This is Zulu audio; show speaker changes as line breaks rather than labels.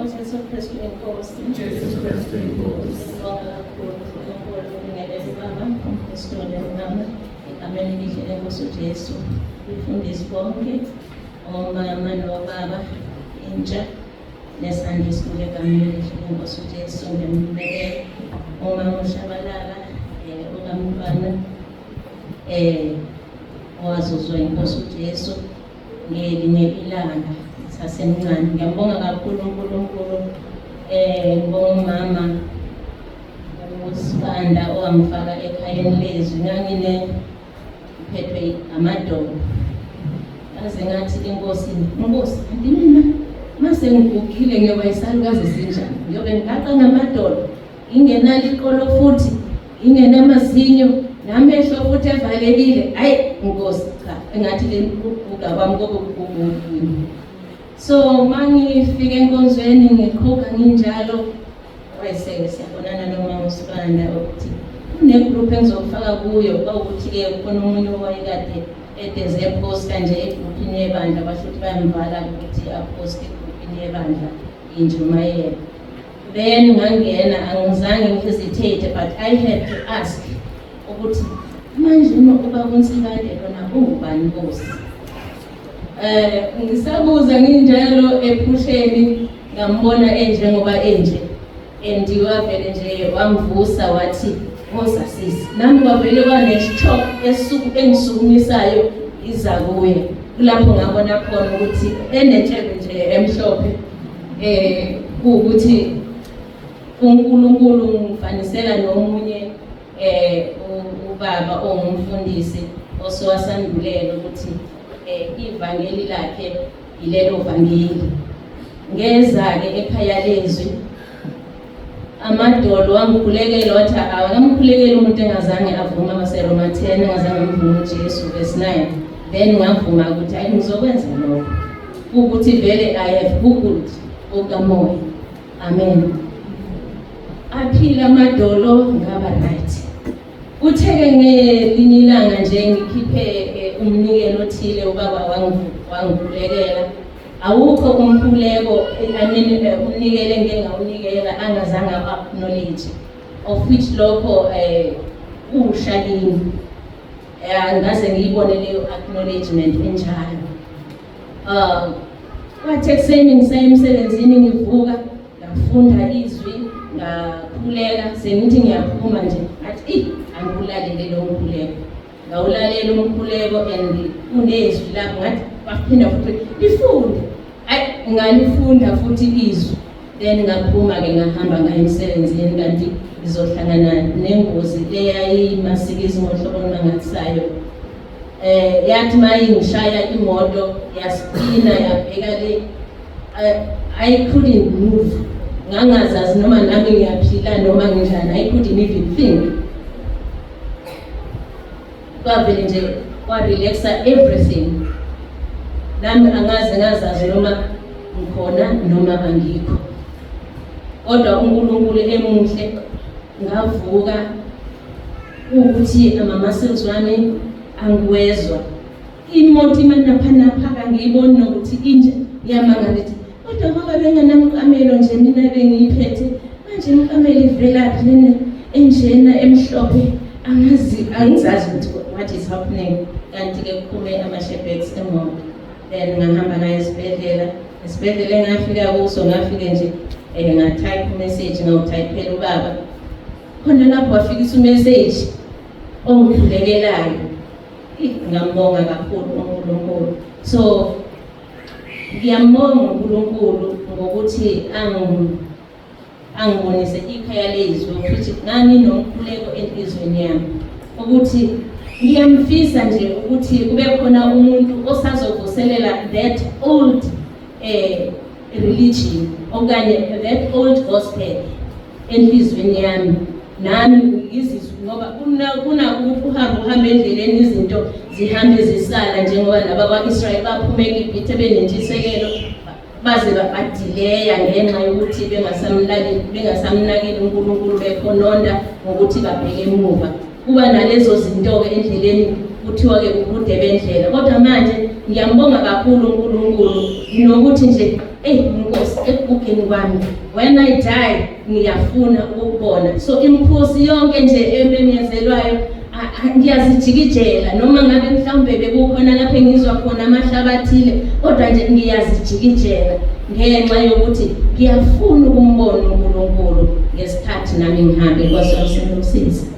UJesu Kristu inkosi.
Jesu Kristu inkosi.
Sibonga kakhulu uNkulunkulu ubingelele baba, umphostoli mama, egameni elihle lenkosi uJesu. Umfundisi bonke, omama nobaba, intsha nesandla esikhulu egameni elihle lenkosi uJesu. Ngiyambingelela umama uShabalala, okamntwana, owazuzwa inkosi uJesu ngelinye ilanga sasemncane. Ngiyambonga kakhulu uNkulunkulu, ngibonga umama uSibanda owangifaka ekhayeni lezwi. Ngangine ngiphethwe amadolo, ngaze ngathi enkosini, "Nkosi, kanti mina mase ngigugile ngiyoba isalukazi sinjani? Ngiyobe ngigaqa ngamadolo, ngingenalo iqolo futhi ngingenamazinyo namehlo futhi evalekile. Hayi Nkosi, cha, engathi le kuguga kwami kobe kugugile." So mangifika enkonzweni ngiqhuga nginjalo, wayeseke siyabonana nomama uSibanda ukuthi kune-group engizokufaka kuyo. Kwawukuthi-ke khona omunye owayekade edeze eposta nje egruphini yebandla, basho ukuthi bayamvala ukuthi aposte egruphini yebandla injumayelo. Then ngangena, angizange ngihesitate, but I had to ask ukuthi manje ubaba uNsibande lona ungubani, Nkosi? Ngisabuza nginjalo, ephusheni ngambona enjengoba enje, and wavele nje wamvusa wathi, "Woza sisi." Nami kwavele kwane-shock esuku engisukumisayo iza kuye. Kulapho ngabona khona ukuthi enentshebe nje emhlophe, kuwukuthi uNkulunkulu ngifanisela nomunye ubaba ongumfundisi osewasandulela ukuthi ivangeli lakhe yilelo vangeli. Ngeza-ke ekhaya lezwi, amadolo wangikhulekela, wathi akamkhulekeli umuntu engazange avume, abaseRoma 10, engazange amvume uJesu, verse 9. Then ngavuma ukuthi hayi, ngizokwenza lokho, ukuthi vele I have googled okamoya. Amen. Aphila amadolo, ngaba right. Uthe-ke ngelinye ilanga nje ngikhiphe umnikelo othile, ubaba wangikhulekela. Awukho umkhuleko, I mean, umnikelo engike ngawunikela angazange acknowledge, of which lokho kusha kimi. Angaze ngiyibone leyo acknowledgement enjalo. Kwathi ekuseni ngisaya emsebenzini, ngivuka ngafunda izwi, ngakhuleka. Sengithi ngiyaphuma nje, ngathi, "Ih, angikulalele lo mkhuleko." Ngawulalela umkhuleko and unezwi lapho, ngathi baphinda futhi lifunde. Ayi, ngalifunda futhi izwi. Then ngaphuma-ke, ngahamba ngaya emsebenzini, kanti ngizohlangana nengozi eyayimasikizi ngohlobo olumangalisayo. Yathi mayingishaya imoto, yaspina yabheka le. I couldn't move. Ngangazazi noma nami ngiyaphila noma nginjani. I couldn't even think. Kwavele nje kwa-relaxa everything. Nami angaze ngazazi noma ngikhona noma angikho, kodwa uNkulunkulu emuhle, ngavuka ukuthi ama-muscles wami angiwezwa. Imoto imanaphanapha, kangiyiboni nokuthi inje. Ngiyamangala ukuthi kodwa ngoba bengenamqamelo nje mina bengiyiphethe manje, imiqamelo ivelaphi lena enjena emhlophe? Angazi, angizazi ukuthi what is happening. Kanti-ke kuphume ama-airbags emoto. Then ngahamba ngayo esibhedlela. Esibhedlela engafika kuso, ngafike nje ngatype message, ngawuthayiphela ubaba khona lapho, wafikisa umessage ongikhulekelayo. Ih, ngambonga kakhulu uNkulunkulu. So ngiyambonga uNkulunkulu ngokuthi angibonise ikhaya lezwi, futhi nganginomkhuleko enhliziyweni yami ukuthi ngiyamfisa nje ukuthi kube khona umuntu osazovuselela that old religion okanye that old gospel enhliziyweni yami. Nami ngizizwe ngoba kunakuthi uhambe uhambe endleleni, izinto zihambe zisala, njengoba laba kwa-Israyeli baphuma eGibhithe benentshisekelo, baze badileya ngenxa yokuthi bengasamnakile uNkulunkulu, bekhononda ngokuthi babheke emuva. Kuba nalezo zinto-ke endleleni, kuthiwa-ke ubude bendlela. Kodwa manje ngiyambonga kakhulu uNkulunkulu nokuthi nje, eyi Nkosi, ekugugeni kwami, when I die, ngiyafuna ukukubona. So imikhosi yonke nje emenyezelwayo ngiyazijikijela, noma ngabe mhlawumbe bekukhona lapho engizwa khona amahlabathile, kodwa nje ngiyazijikijela ngenxa yokuthi ngiyafuna ukumbona uNkulunkulu ngesikhathi nami ngihambe. Nkosi yami, usize.